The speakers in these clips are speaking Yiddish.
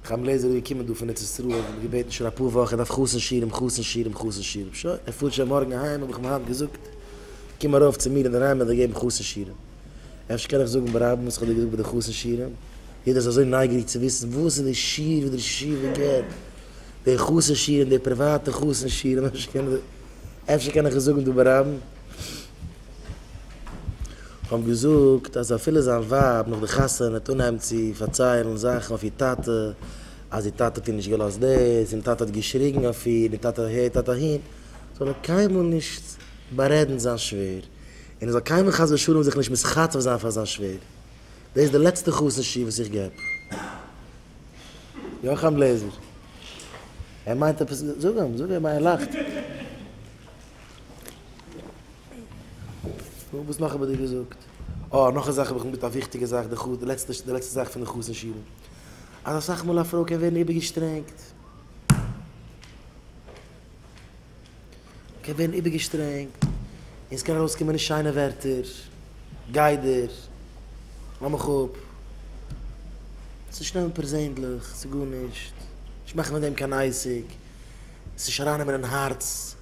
חיים לעזער איז געקומען דא פון ארץ ישראל, האט מיר געבעטן שוין אפאר וואכן, ער דארף חתן שיעורים, חתן שיעורים, חתן שיעורים, שוין, ער פארט שוין מארגן אהיים, האב איך אים היינט געזאגט, קום ארויף צו מיר אינדערהיים איך וועל דיר געבן חתן שיעורים. אפשר קען איך זאגן ברבים וואס איך האב דיר געזאגט ביי די חתן שיעורים? יעדער איז אזוי נייגעריג צו וויסן וואס איז די שיעור וואס די ראש ישיבה געבט, די חתן שיעורים, די פריוואטע חתן שיעורים, אפשר קען איך עס זאגן דא ברבים? כ'האב געזאגט אז אפילו זיין ווייב נאך די חתונה וועט אנהייבן צו פארציילן זאכן אויף איר טאטע, אז איר טאטע האט איר נישט געלאזט דאס, און טאטע האט געשריגן אויף איר, און טאטע אהער טאטע אהין, זאל ער קיינמאל נישט בארעדן זיין שווער, און ער זאל קיינמאל חס ושלום זיך נישט מתחצף זיין פאר זיין שווער. דאס איז די לעצטע חתן שיעור וואס איך געב. יא חיים לעזער. ער מיינט עפעס, זאג אים, זאג אים, ער לאכט. נו, וואס נאך האב איך דיר געזאגט? אה, נאך א זאך האב איך מיט א וויכטיגע זאך, די די לעצטע די לעצטע זאך פון די חתן שיעורים. אז אסאך מאל א פרוי קען ווערן איבערגעשטרענגט. קען ווערן איבערגעשטרענגט, און ס'קען ארויסקומען נישט שיינע ווערטער, גיי דיר, לאז מיך אפ. ס'נישט נעמען פערזענדליך, ס'איז גארנישט. נישט מאכן פון דעם קיין עסק. עס נישט ארייננעמען אין הארץ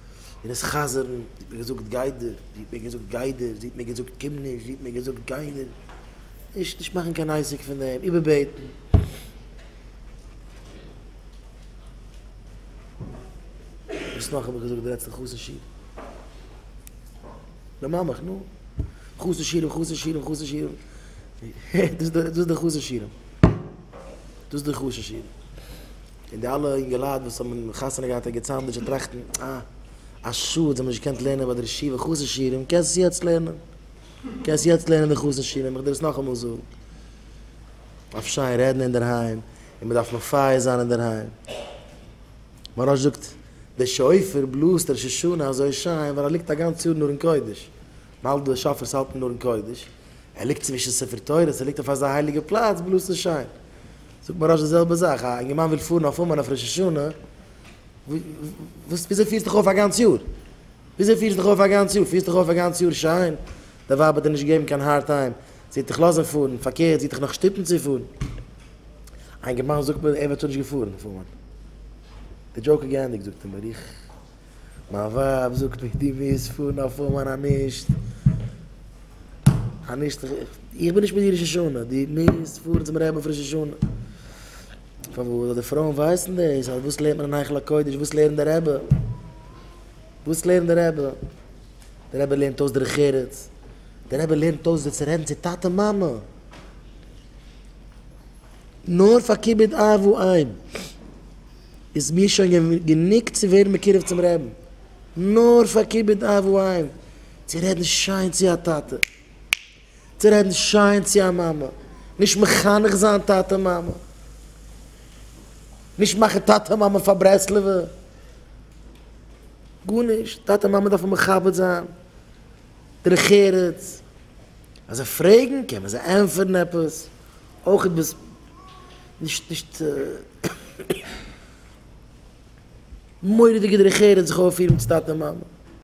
און עס חזר'ן, זי האט מיר געזאגט גיי דיר, זי האט מיר געזאגט גיי דיר, זי האט מיר געזאגט קום נישט, זי האט מיר געזאגט גיי דיר, נישט נישט מאכן קיין עסק פון דעם, איבערבעטן. וואס נאך האב איך געזאגט די לעצטע חתן שיעור? דערמאן מיך, נו. חתן שיעורים, חתן שיעורים, חתן שיעורים. דאס איז די חתן שיעורים. דאס איז די חתן שיעורים. און די אלע אינגעלייט וואס האבן חתונה געהאט ערגעץ אנדערש און טראכטן, אה, א שאד זיי האבן נישט געקענט לערנען ביי די ראש ישיבה חתן שיעורים, קענסט עס יעצט לערנען. קענסט יעצט לערנען די חתן שיעורים, איך דיר עס נאכאמאל זאגן. מ'דארף שיין רעדן אינדערהיים, און מ'דארף מפייס זיין אינדערהיים. מוהרא"ש זאגט, דער שופר בלאזט ראש השנה אזוי שיין ווייל ער ליגט א גאנץ יאר אין ארון קודש. מ'האלט די שופר'ס האלטן אין ארון קודש, ער ליגט צווישן ספר תורות, ער ליגט אויף אזא הייליגע פלאץ, בלאזט עס שיין. זאגט מוהרא"ש די זעלבע זאך, א אינגערמאן וויל פארן אויף אומאן אויף ראש השנה, וואס וויאזוי פירסט דיך אויף א גאנץ יאר? וויאזוי פירסט דיך אויף א גאנץ יאר? פירסט דיך אויף א גאנץ יאר שיין? די ווייב האט דיר נישט געגעבן קיין hard time, זי וועט דיך לאזן פארן, פארקערט זי וועט דיך נאך שטופן צו פארן. א אינגערמאן זאגט מיר ער וואלט שוין נישט געפארן אויף אומאן. די joke איז געענדיגט זאגט ער מיר, איך, מיין ווייב זאגט מיר דו מוזט פארן אויף אומאן א נישט, א נישט, איך בין נישט מיט דיר ראש השנה, דו מוזט פארן צום רבי'ן אויף ראש השנה. פארוואס? ווייל די פרויען ווייסן דאס, אז וואס לערנט מען אין היכל הקודש, וואס לערנט דער רבי? וואס לערנט דער רבי? דער רבי לערנט אויס דרך ארץ, דער רבי לערנט אויס ווי צו רעדן צו טאטע מאמע, נאר פאר כיבוד אב ואם איז מיר שוין גענוג צו ווערן מקורב צום רבי'ן, נאר פאר כיבוד אב ואם, צו רעדן שיין צו א טאטע, צו רעדן שיין צו א מאמע, נישט מחנך זיין טאטע מאמע, נישט מאכן טאטע מאמע פאר ברסלב'ע, גארנישט, טאטע מאמע דארף מען מכבד זיין, דרך ארץ, אז זיי פרעגן קען מען זיי ענטפערן עפעס, אויך ביז נישט נישט מורא'דיגע דרך ארץ זיך אויפפירן צו טאטע מאמע.